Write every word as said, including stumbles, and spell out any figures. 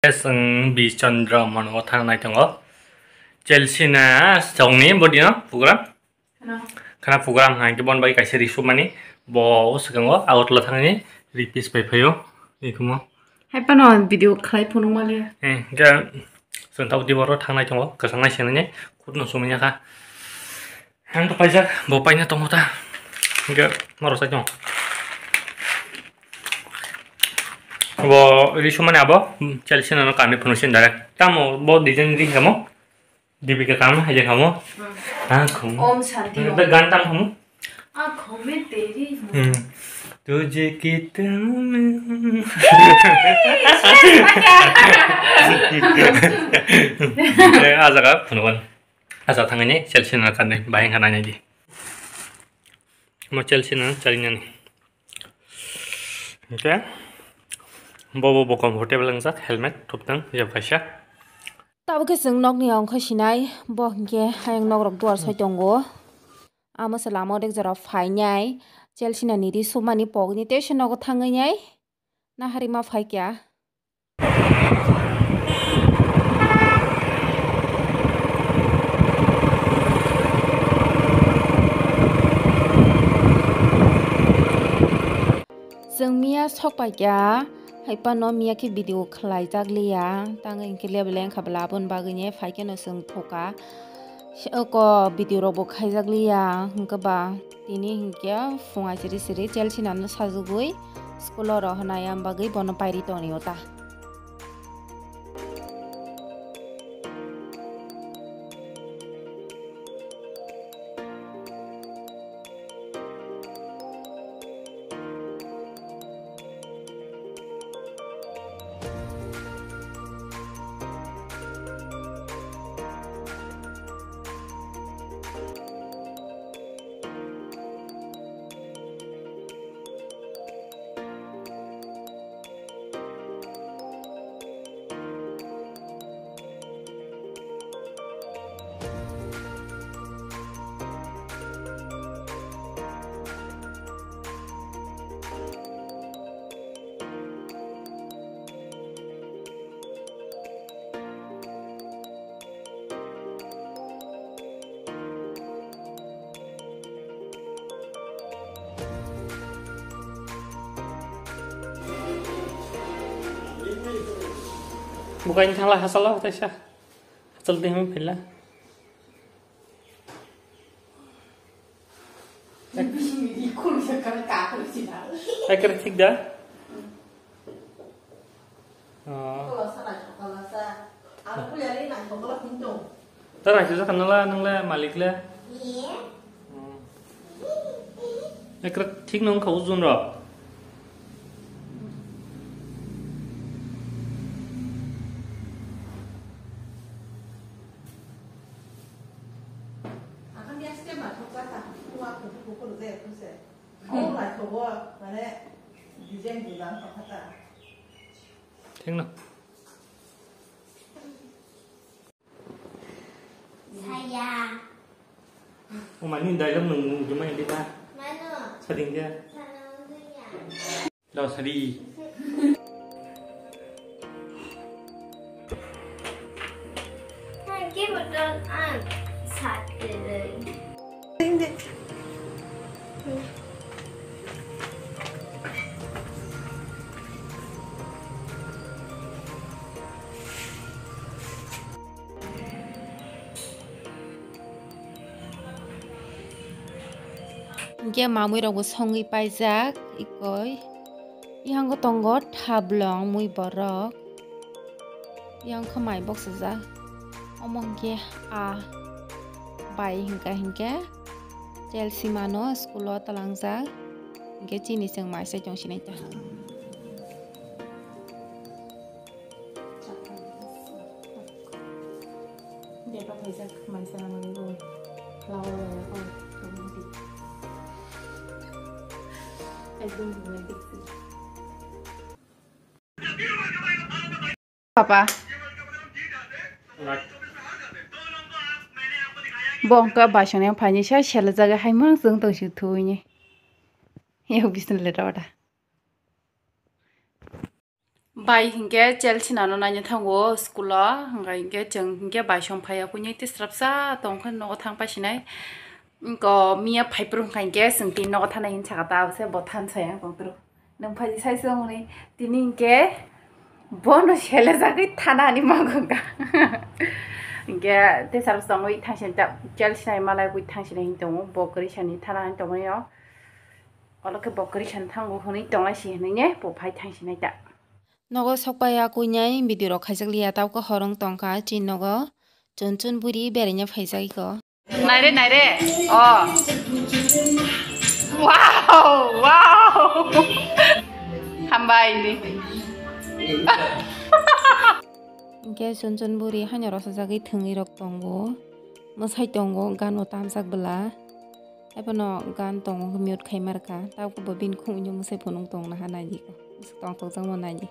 Chwng Bichandra Mano thang nai tongo. Chelsea na songni body no program. Khana program hai ke bon bai kaisa risumani bo swkango Agartala thangni ripis pai phaio. Ikumo. Hai pano video khlai phunuk mali. Eh, ga sentau di boro thang nai tongo. Kasang nai senani khutno sumanya kha. Ang to paijak, bo paina tongo ta. Hingke moro sai tongo. Bo risumani abo, hmm, Chelsea no kanwi phunuksin direct. Tamo bo design ri kamo? Dipika kam hai kamo? Hmm. Ah, khum. Om Shanti Om. Gan tam khum? Akhome teri. Hmm. Tujhe kitna. Eh, ajaga phunukon. Acha thangani Chelsea na kanwi bahai wngkha nainai di. Mo Chelsea na charinani. Hingke bobo bo comfortable wngjak helmet thuptang jeb kaisa. Tabuk khe chwng nokni ongkha sinai bo hingke ayang nokrok duar soi tongo. Amo se lama o rek jora phainai Chelsea na niri sumani pogni tei se nogo thangwi nai nahari ma phaikya. Chwng miya sok paikya, hai phano miya khe video khlaijak liya, tangwi hwnkhe leble wngkha bwla aboni bagwino phaikhe no chwng phuka. Oko video rok bo khaijak liya, hwnkhe ba tini hwnkhe phung aisiri siri Chelsea nano sajagwi school o rohorna yang bagwi bono pairi tonwi o ta. Bukain thangla hachalo, taisa. Hachal twi hwnwi phaila. Ekre thik da? Oh. Ta naisajak nala nangla malik le. Hmm. Ekra thik no wngkha ujun rok. Thik no. Saya. O mani dialogue nung nung jumai di ta. Mano. Sading dia. Sana nung ya. Lo sadi. Hai, ke betul an. Sat deh. Hingke mamui rok bo songwi paijak ikoi. Yang tongo thablong mui borok. Yang khe mai boksajak. Omo hingke a bai hingka hingke Chelsea mano school o twlangjak. Hingke chini chwng mai se chong sinai ta. Bebak kaijak mai sana mani o flower o romantic. Ekdom romantic. Papa. Bo wngkha baisongyang phaini sa selajak hai mang chwng tong si thuini. Yok bisni leta wata. Bai hinkhe Chelsea nano naina thango school o, hwnka hinkhe chwng hinkhe bai song phaiya kuinwi tisrapsa tongkhe nogo thang paisinai. Wngko miya phaiphuru hwnka hinkhe chwng tini nogo thanai hinwi saka ta, abose bo thansaya tongtwrw. Nwng phaidi sai se wngni tini hinkhe bono selejagwi thana ani mago wngkha. Hinkhe tesarbo tongwi thangsinai ta, Chelsea nai malai bui thangsinai hinwi tongo, bo kwrwi sani thana hinwi tongmani o. Olo khe bo kwrwi sani thango hwnwi tongnai si hwnwi ne bo phai thangsinai ta. Nogo sokpaiya kuinai video rok khaijak liya, tauko horong tongkha chini nogo chun chun buri beraina phaijak iko. Naire, naire. Oh. Wow, wow. Hambai ni. Hinkhe chun chun buri haino rosajagwi thwngwi rok tongo. Mwsai tongo, gan bo tamjak bwla. Haiphano gan tongo, mute khai markha. Tabukhe bo bini khumui no mwsai phunuk tongna ha naidi. Tongthokjakma naidi.